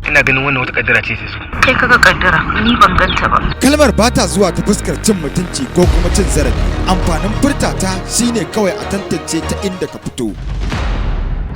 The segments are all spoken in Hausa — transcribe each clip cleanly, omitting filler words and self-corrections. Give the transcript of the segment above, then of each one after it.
Ina ganin wannan wata kaddara ce sai su. Kai kaga kaddara, ni ban ganta ba. Kalmar ba ta zuwa ta fuskar cin mutunci ko kuma cin zarafi. Amfanin furta ta shine kawai a tantance ta inda ka fito.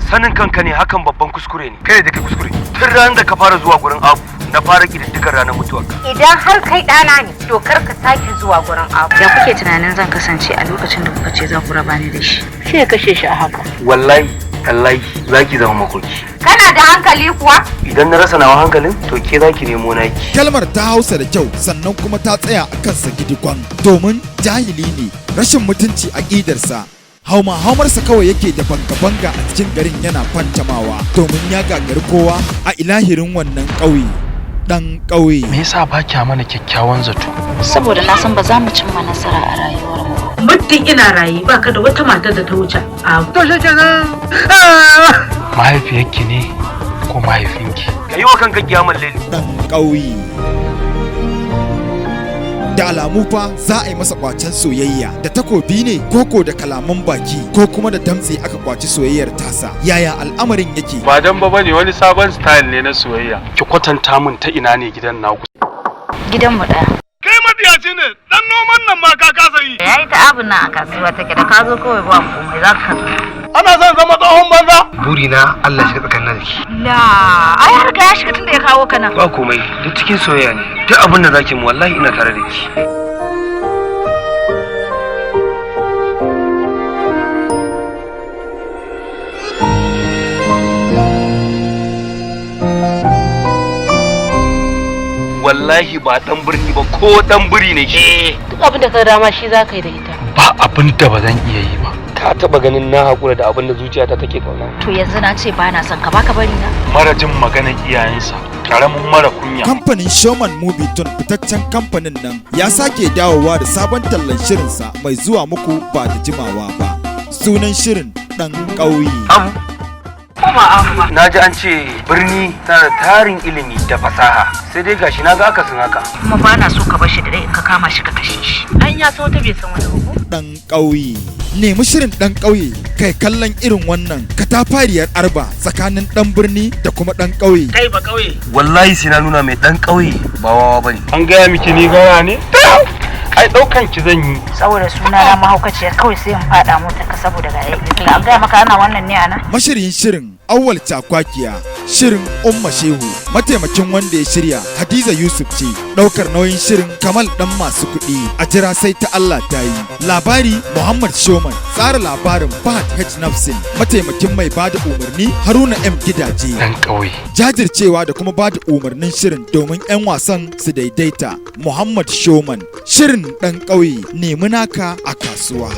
Sanin kanka ne, hakan babban kuskure ne. Kai da kai kuskure. Tun ranar da ka fara zuwa gurin Abu, na fara kididdigar ranar mutuwarka. Idan har kai ɗana ne, to kar ka sake zuwa gurin Abu. Ya kuke tunanin zan kasance a lokacin da kuka ce za ku raba ni da shi? Sai ya kashe shi a haka. Wallahi tallahi zaki zama makoki. Kana da hankali kuwa? Idan na rasa nawa hankalin, to ke zaki nemo naki. Kalmar ta hausa da kyau, sannan kuma ta tsaya a kansa gidigwan, domin jahili ne, rashin mutunci a ƙidarsa. Hauma haumarsa kawai yake da banga-banga a cikin garin yana fantamawa, domin ya gagari kowa a ilahirin wannan ƙauye. Ɗan ƙauye. Me yasa ba kya mana kyakkyawan zato? Saboda na san ba za mu cimma nasara a rayuwar mu ba. Muddin ina raye, baka da wata matar da ta wuce Abu. To shikenan. Mahaifiyarki ne ko mahaifinki? Ka yi wa kanka kiyamar leli. Ɗan ƙauye. Da alamu fa za a yi masa kwacen soyayya da takobi ne, koko da kalaman baki, ko kuma da damtse aka kwaci soyayyar tasa? Yaya al'amarin yake? Ba dan ba bane, wani sabon style ne na soyayya. Ki kwatanta min ta ina ne gidan naku? Gidanmu ɗaya. Kai matsiyaci ne, dan noman nan ma ka kasa yi. Yayi ta abin nan a kasuwa take, da ka zo kawai ba komai za ka. Ana son zama tsohon banza. Burina Allah shiga tsakanin da ke. La, ai har ka ya shiga tunda ya kawo ka nan. Ba komai, duk cikin soyayya ne. Duk abin da zaki mu, wallahi ina tare da ki. Wallahi ba dan birni ba, ko dan biri ne shi. Duk abin da ka dama shi za ka yi da ita. Ba abin da ba zan iya yi ba. Ka taba ganin na hakura da abin da zuciyata take kauna? To yanzu na ce ba na son ka, baka bari na. Mara jin maganar iyayensa, karamin mara kunya. Kamfanin Showman Movie Tone, fitaccen kamfanin nan, ya sake dawowa da sabon tallan shirinsa mai zuwa muku ba da jimawa ba. Sunan shirin Ɗan Ƙauye. Abu. Ko ba Abu ba. Na ji an ce birni tana da tarin ilimi da fasaha, sai dai gashi na ga akasin haka. Kuma ba na so ka bar shi da rai, in ka kama shi ka kashe shi. An ya san wata bai san wata ba ko? Ɗan Ƙauye. Nemi shirin Ɗan Ƙauye kai kallon irin wannan katafariyar arba tsakanin ɗan birni da kuma ɗan ƙauye. Kai ba ƙauye. Wallahi sai na nuna mai dan ƙauye ba wawa bane. An gaya miki ni gara ne? Ai daukan ki zan yi. Saboda suna na mahaukaciyar, kawai sai in faɗa mota ka saboda ga yayi. An gaya maka ana wannan ne ana? Mashirin shirin Awwal Cakwakiya, shirin Umma Shehu, mataimakin wanda ya shirya Hadiza Yusuf ce, ɗaukar nauyin shirin Kamal ɗan masu kuɗi, a jira sai ta Allah ta yi. Labari Muhammad Shoman, tsara labarin Fahad H. Nafsin, mataimakin mai bada umarni Haruna M. Gidaje. Dan ƙauye. Jajircewa da kuma bada umarnin shirin domin 'yan wasan su daidaita Muhammad Shoman. Shirin Ɗan Ƙauye, nemi naka a kasuwa.